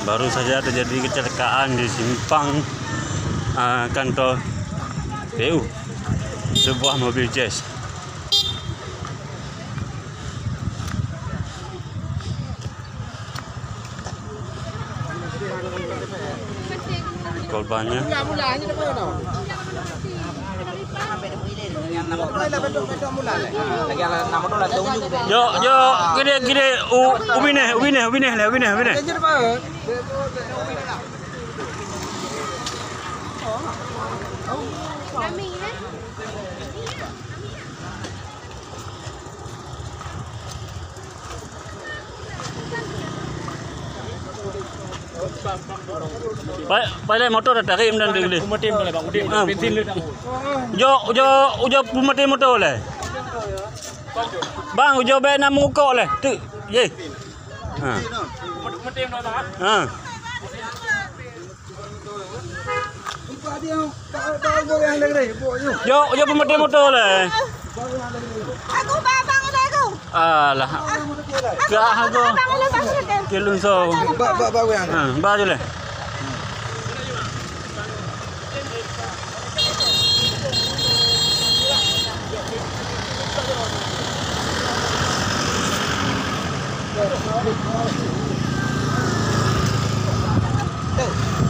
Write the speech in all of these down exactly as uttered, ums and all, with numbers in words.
Baru saja terjadi kecelakaan di simpang, ah, kantor P U. Sebuah mobil Jazz. Korbannya. Jok, jok, gede, gede, u, ubineh, ubineh, ubineh, ubineh, ubineh. Pai, pai lé motor dah tarik dan dia boleh. Peumaté motor lé, Bang. Udép, ah, bensin le dah. Ujoe, ujoe, ujoe peumaté motor lé. Bang, ujoe bèk na meungukok lé. Tu, ye. Ha. Peumaté motor, Bang. Ha. Jok, jok peumaté motor lé. Aku babang ada aku. Alah. Aku babang ada aku. Kelun so. Bak, bak, bak, weh. Ha, ba je lé.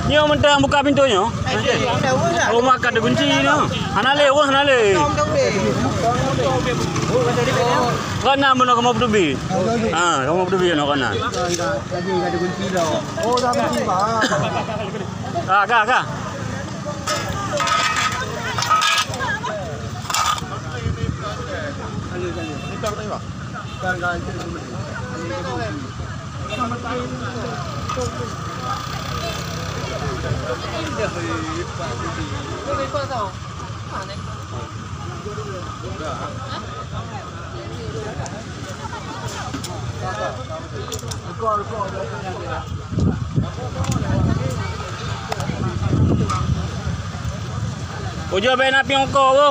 Nyoe mantong buka pintoe nyoe. Rumah ka dikunci nyoe. Hana lé, wah, hana lé. Kana bunoe kamoe peutubi. Ha, kamoe peutubi nyoe kana. Ha, ka, ka. Ujoe bèk na pieng uko, bro.